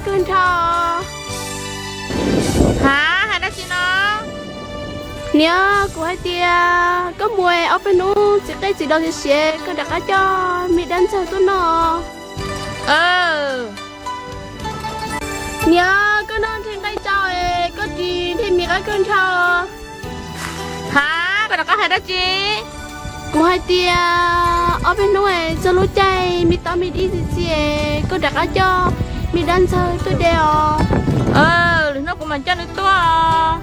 kawg nrho. Hav, hais dab tsi no? Niam, kuv hais tias koj mus ob peb hnub txiv qej txiv daus siav siav, koj rov qab coj me dab ntxawg tuaj noj. Niam, koj noj nrhee nqaij tsau es koj ris nrhee me qab kawg nrho. Hav, koj rov qab hais dab tsi? Kuv hais tias ob peb hnub es txog lub caij me tob me dib txi txi es koj rov qab coj me dab ntxawg tuaj de os. Lwm hnub kuv mam coj nws tuaj.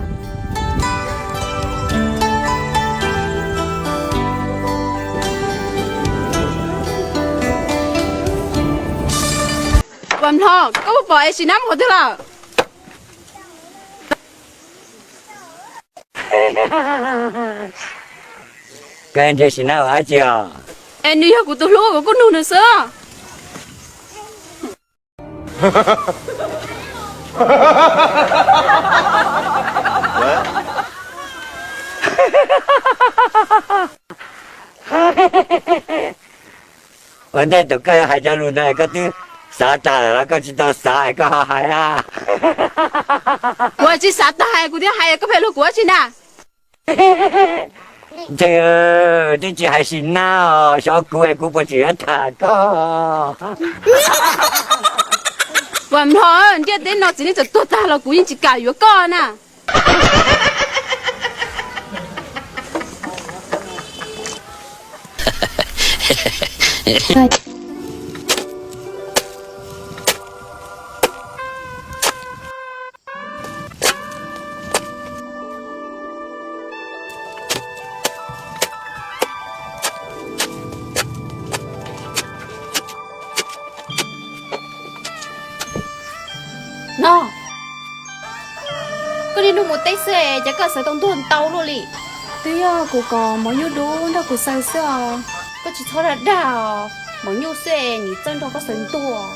Vam Hlo, koj puas pom es Sim Nab mus qhov twg lawm? Koj nrhiav Sim Nab ua dab tsi os? Es nws yog kuv tus hlub, kuv kuj nug nws xwb. Ua ntej tus koj hais cov lus ntawd koj twb xav tas lawm los koj tsis tau xav es koj ho hais a? Kuv tsis xav tas hais, kuv thiaj hais, koj pheej luag kuv dab tsi na? Ntseeg, twb tsis hais Sim Nab os, xyov kuv es kuv puas tseem yuav tham koj. Vam Hlo, ntiaj teb no txiv neej txawm tuag tag los kuv yeej tsis kam yuav koj na. No, koj niaj hnub mus teb xwb es cas koj xaws tau ntuag ntau luaj li? Twb yog kuv kom mos nyuj dub nrog kuv xaws xwb os. Koj tsis txhob dag dag os, mos nyuj xwb es nim txawj nrog koj xaws ntuag.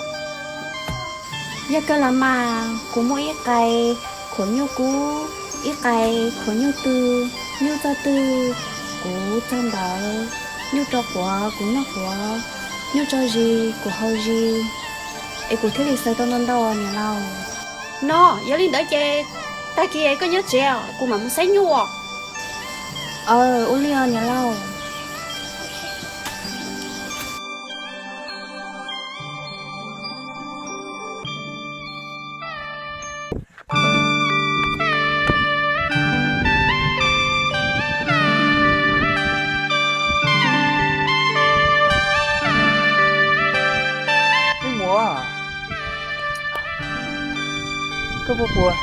Yog kawg los mas, kuv muaj ib qais khuam nyuj kub, ib qais khuam nyuj tw, nyuj txog twg kuv txog ntawd, nyuj rau quav kuv noj quav, nyuj tso zis kuv hau zis, es kuv thiaj li xaws tau ntau ntau niam laus. No, yog li ntawd ces tag kis koj nyob tsev, kuv mam mus saib nyuj. Aw, ua li os niam laus. Leej muam, koj puas pom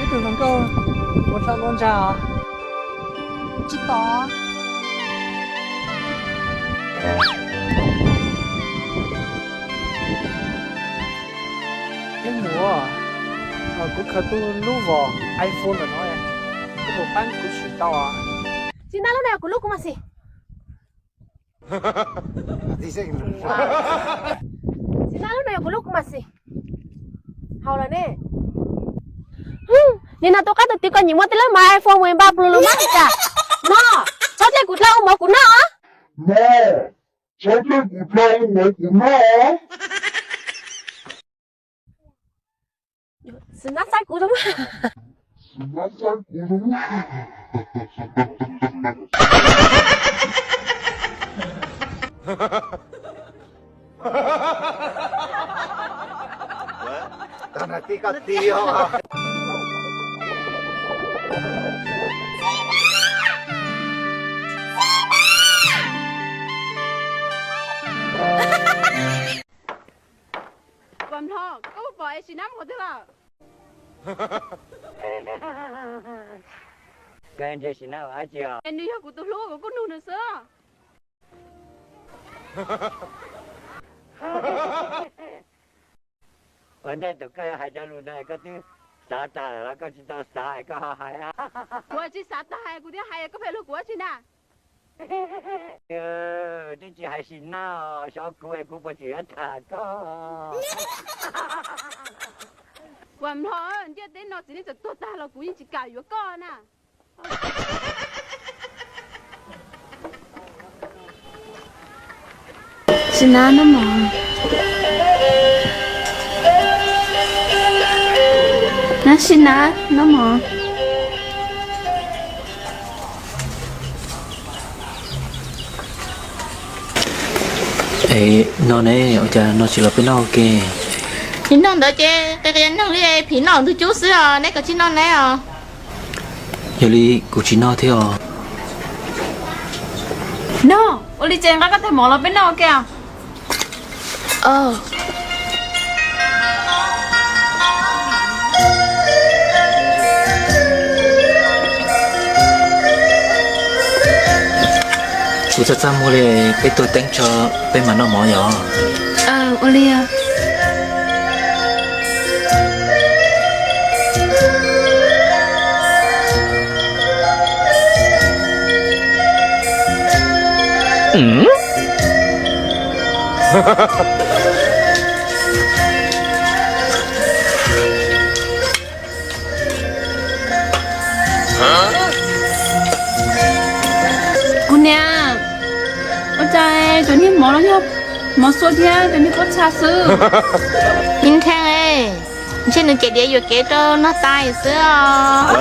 ib tug hluas nkauj ua dlhau ua ntsag os? Tsis pom. Leej muam, kuv khaws tau lub vos iPhone lawm no, koj puas pab kuv swm tau? Tsis naj lub no yog kuv lub kuv mam xim. Tsis naj lub no yog kuv lub kuv mam xim. Haus lawm ne. Nim no tus qab tus twg koj nyiam muaj tej lub mas iPhone mười ba Pro Max li cas? No, txhob caij kuv dlhau ua mov kuv noj. No, txhob caij kuv dlhau ua mov kuv noj. Sim Nab saib kuv zoo. Vam Hlo, koj puas pom es Sim Nab mus qhov twg lawm? Koj nrhiav Sim Nab ua dab tsi os? Es nws yog kuv tus hlub, kuv kuj nug nws xwb. Ua ntej tus koj hais cov lus ntawd koj twb xav tas lawm los koj tsis tau xav es koj ho hais a? Kuv tsis xav tas hais, kuv thiaj hais, koj pheej luag kuv dab tsi na? Twb tsis hais Sim Nab os, xyov kuv es kuv puas tseem yuav tham koj. Vam Hlo, ntiaj teb no txiv neej txawm tuag tag los kuv yeej tsis kam yuav koj na. Sim Nab noj mov. Nab sis na, noj mov. Es no ne, ua cas no tsis los peb noj ua ke? Tsis noj ntawd ces qias qias neeg li, phim noj ntug cub xwb os, neb kav tsij noj neb os. Yog li kuv tsis noj thiab os. Noj, ua li ces nqa koj tag mov los peb noj ua ke. Kuv txaj txaj muag li, peb tuag teeb tso, peb mam noj mov yom. Ua li. Kuv niam, ua cas cov niag mov los yog mov xua thiab cov niag pob txha xwb? Ib ntheej, ntshe nws cem diav yuam kev rau noj tas xwb os.